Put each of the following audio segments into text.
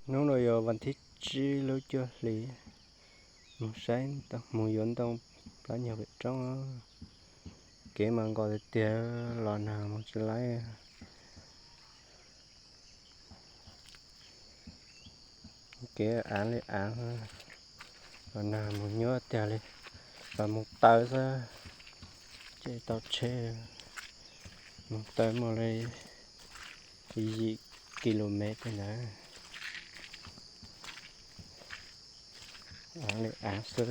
Hnub no yog vas thib tsib lub cuaj hlis, mus saib, mus yuav ntoo plab nyuag pem roob. Kev mas nkos tiag tiag, los nag mus tsis laib. Kev av li av, los nag mus nyuaj tiag li, los mus taw xwb, caij tau tsheb mus taw muaj li yim kilomev ntawd. Av li av xwb,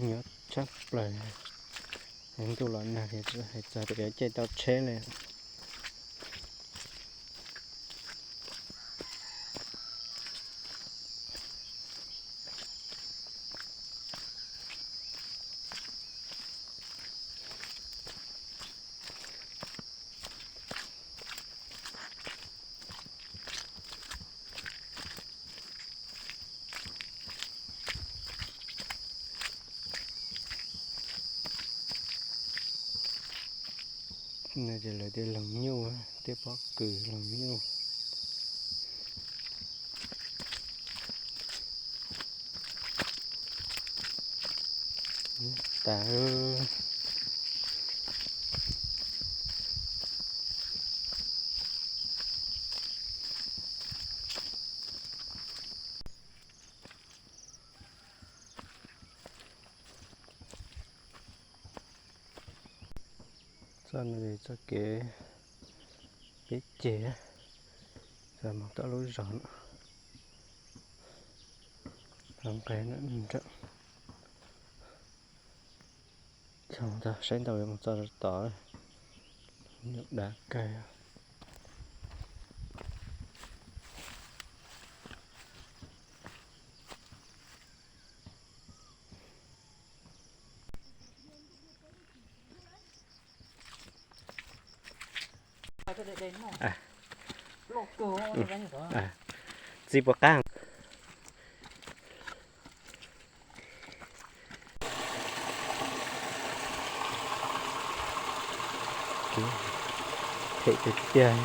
nyuaj tshaj plaws. Ntuj los nag li, hais txog tias yuav caij tau tsheb li. No ces lawv tias loog nyuj, tiaj pob kws loog nyuj. Tas. Txoj no txoj kev peb ceg, txog mus tom lub zos no, nqes nrawm. Saib ntau mus txog tod, nyuam dav kawg. Txij puas qab. Phem tiag tiag.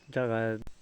Nco